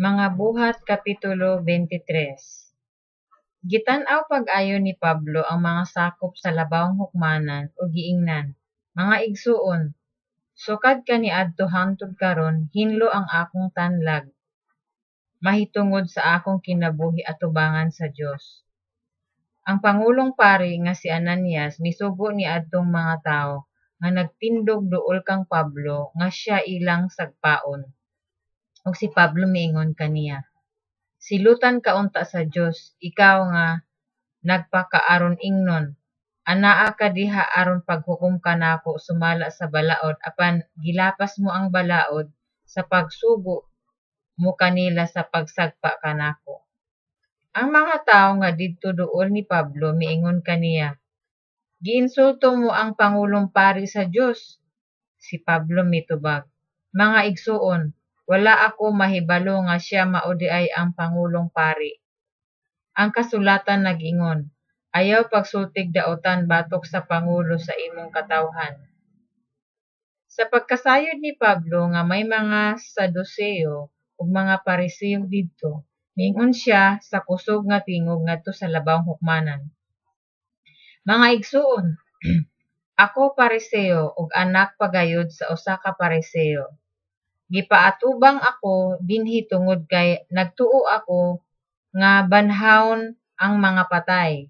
Mga Buhat kapitulo 23. Gitan-aw pag-ayo ni Pablo ang mga sakop sa labawng hukmanan ug giingnan, "Mga igsoon, sukad kaniadto hangtod karon hinlo ang akong tanlag mahitungod sa akong kinabuhi atubangan sa Dios." Ang pangulong pari nga si Ananias misugo niadtong mga tawo nga nagtindog duol kang Pablo nga siya ilang sagpaon. Ug si Pablo miingon kaniya, "Silutan ka unta sa Dios, ikaw nga nagpakaaron-ingnon. Anaa ka diha aron paghukom kanako sumala sa balaod apan gilapas mo ang balaod sa pagsugo mo kanila sa pagsagpa kanako." Ang mga tawo nga didto duol ni Pablo miingon kaniya, "Giinsulto mo ang pangulong pari sa Dios?" Si Pablo mitubag, "Mga igsoon, wala ako mahibalo nga siya mao diay ang pangulong pari. Ang kasulatan nag-ingon, 'Ayaw pagsultig daotan batok sa pangulo sa imong katawhan.'" Sa pagkasayod ni Pablo nga may mga Saduseo ug mga Pariseo didto, miingon siya sa kusog nga tingog ngadto sa labawng hukmanan, "Mga igsoon, ako Pariseo ug anak pa gayud sa usa ka Pariseo. Gipaatubang ako dinhi tungod kay nagtuo ako nga banhawon ang mga patay."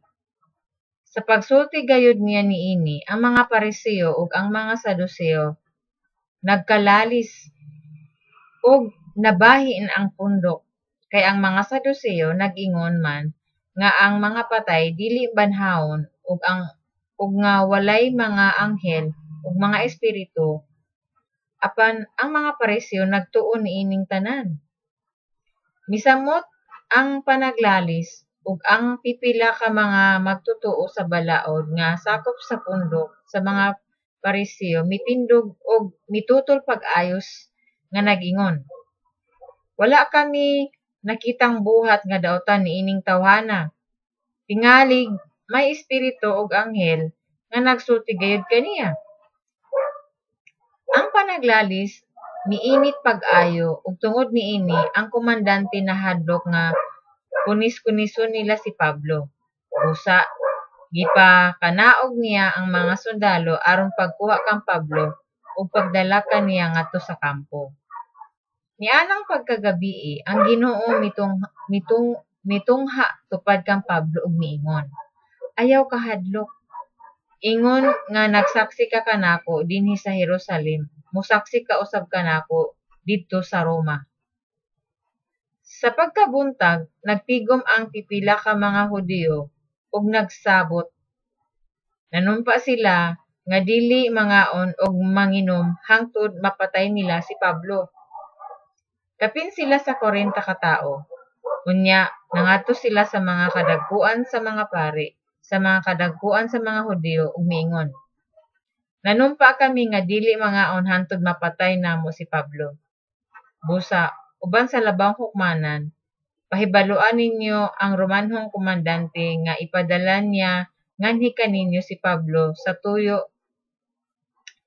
Sa pagsulti gayud niya niini, ang mga Pariseo ug ang mga Saduseo nagkalalis ug nabahin ang pundok, kay ang mga Saduseo nag-ingon man nga ang mga patay dili banhawon ug nga walay mga anghel ug mga espiritu, apan ang mga Pariseo nagtuo niining tanan. Misamot ang panaglalis, ug ang pipila ka mga magtotoo sa balaod nga sakop sa pundok sa mga Pariseo mitindog ug mitutol pag-ayo nga nag-ingon, "Wala kami nakitang buhat nga daotan niining tawhana. Tingalig may espiritu ug anghel nga nagsulti gayud kaniya." Ang panaglalis miinit pag-ayo ug tungod niini ang komandante nahadlok nga kunis-kunison nila si Pablo. Busa, gipakanaog niya ang mga sundalo aron pagkuha kang Pablo ug pagdala kaniya ngadto sa kampo. Nianang pagkagabii, ang Ginoo mitungha tupad kang Pablo ug miingon, "Ayaw kahadlok. Ingon nga nagsaksi ka kanako dinhi sa Jerusalem, mosaksi ka usab kanako didto sa Roma." Sa pagkabuntag, nagtigom ang pipila ka mga Hudiyo ug nagsabot. Nanumpa sila nga dili mangaon ug manginom hangtod mapatay nila si Pablo. Kapin sila sa 40 ka tawo. Unya nangadto sila sa mga kadagkuan sa mga pari, sa mga kadagkuan sa mga Hudiyo ug miingon, "Nanumpa kami nga dili mangaon hangtod mapatay namo si Pablo. Busa, uban sa labawng hukmanan, pahibaloa ninyo ang Romanhong komandante nga ipadala niya nganhi kaninyo si Pablo sa tuyo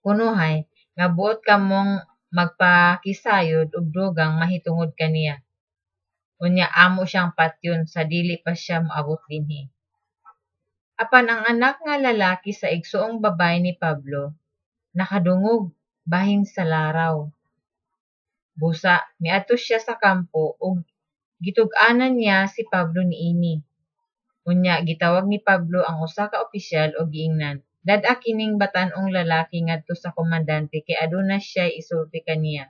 kunuhay nga buot kamong magpakisayod og dugang mahitungod kaniya. Unya amo siyang patyon sa dili pa siya moabot dinhi." Apan ang anak nga lalaki sa igsoong babaye ni Pablo nakadungog bahin sa laraw. Busa, miadto siya sa kampo ug gitug-anan niya si Pablo niini. Unya gitawag ni Pablo ang usa ka opisyal ug giingnan, "Dad-a kining batan-ong lalaki ngadto sa komandante kay aduna siya'y isulti kaniya."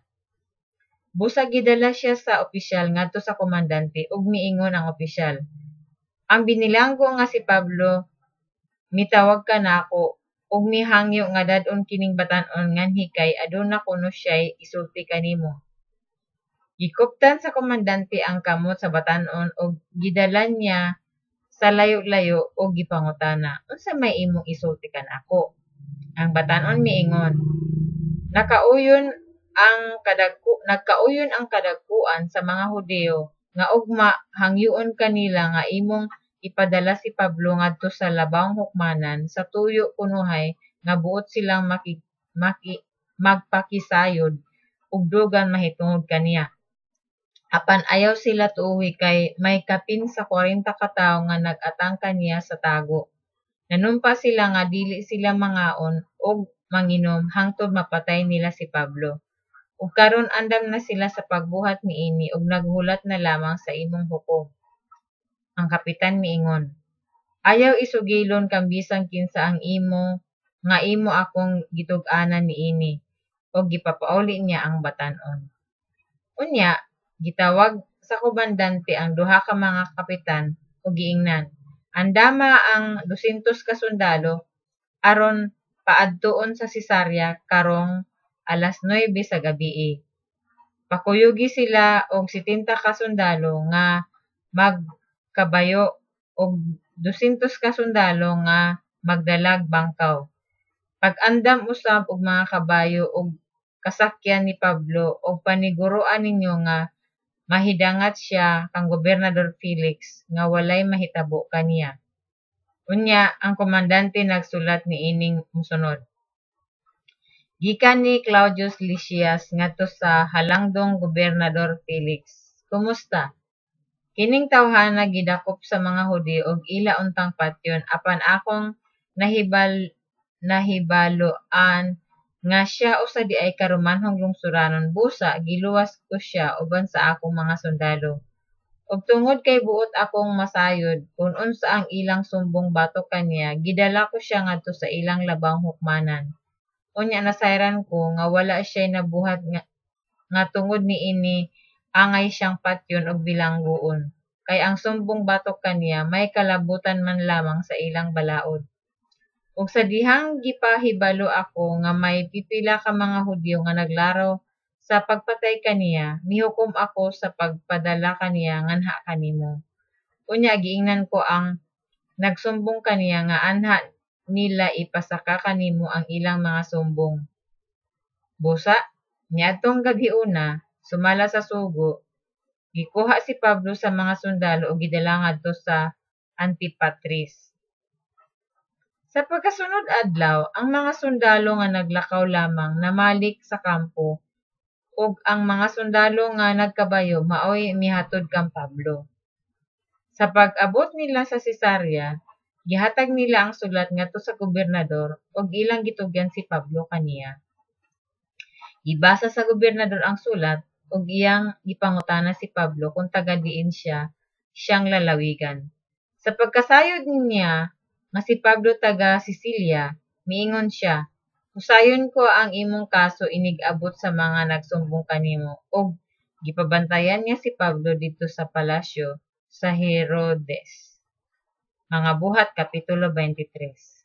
Busa gidala siya sa opisyal ngadto sa komandante ug miingon ang opisyal, "Ang binilanggo nga si Pablo mitawag kanako ug mihangyo nga dad-on kining batan-on nganhi kay aduna kuno siya'y isulti kanimo." Gikuptan sa komandante ang kamot sa batan-on ug gidala niya sa layo-layo ug gipangutana, "Unsa may imong isulti kanako?" Ang batan-on miingon, "Nagkauyon ang kadagkuan sa mga Hudiyo nga ugma hangyoon kanila nga imong ipadala si Pablo ngadto sa labawng hukmanan sa tuyo kunuhay nga buot silang magpakisayod og dugang mahitungod kaniya. Apan ayaw sila tuohi kay may kapin sa 40 ka tawo nga nag-atang kaniya sa tago. Nanumpa sila nga dili sila mangaon o manginom hangtod mapatay nila si Pablo. Ug karon andam na sila sa pagbuhat niini ug naghulat na lamang sa imong hukom. Ang kapitan miingon, "Ayaw isugilon kang bisan kinsa ang imo nga imo akong gitug-anan niini." Ug gipapauli niya ang batan-on. Unya gitawag sa komandante ang duha ka mga kapitan ug giingnan, "Andama ang 200 ka sundalo aron paadtoon sa Cesarea karong 9:00 sa gabii. Pakuyogi sila og 70 ka sundalo nga magkabayo ug 200 ka sundalo nga magdalag bangkaw. Pag-andam usab og mga kabayo ug kasakyan ni Pablo ug paniguroa ninyo nga mahidangat siya kang Gobernador Felix nga walay mahitabo kaniya." Unya ang komandante nagsulat niining mosunod: Gikan ni Claudius Lysias ngadto sa Halangdong Gobernador Felix, kumusta? Kining tawhana gidakop sa mga Hudiyo ug ila untang patyon, apan akong nahibalo-an nga siya usa diay ka Romanhong lungsuranon, busa giluwas ko siya uban sa akong mga sundalo. Ug tungod kay buot akong masayod kon unsa ang ilang sumbong batok kaniya, gidala ko siya ngadto sa ilang labawng hukmanan. Unya nasayran ko nga wala siyay nabuhat nga tungod niini angay siyang patyon o bilangguon, kay ang sumbong batok kaniya may kalabutan man lamang sa ilang balaod. Ug sa dihang gipahibalo ako nga may pipila ka mga Hudiyo nga naglaraw sa pagpatay kaniya, mihukom ako sa pagpadala kaniya nganha kanimo. Unya giingnan ko ang nagsumbong kaniya nga anha nila ipasaka kanimo ang ilang mga sumbong. Busa, niadtong gabhiona, sumala sa sugo, gikuha si Pablo sa mga sundalo ug gidala ngadto sa Antipatris. Sa pagkasunod adlaw, ang mga sundalo nga naglakaw lamang namalik sa kampo ug ang mga sundalo nga nagkabayo maoy mihatod kang Pablo. Sa pag-abot nila sa Cesarea, gihatag nila ang sulat ngadto sa gobernador ug ilang gitugyan si Pablo kaniya. Gibasa sa gobernador ang sulat ug iyang gipangutana si Pablo kon taga diin siya siyang lalawigan. Sa pagkasayod niya nga si Pablo taga Cilicia, miingon siya, "Husayon ko ang imong kaso inig-abot sa mga nagsumbong kanimo." Ug gipabantayan niya si Pablo didto sa palasyo sa Herodes. Mga Buhat kapitulo 23.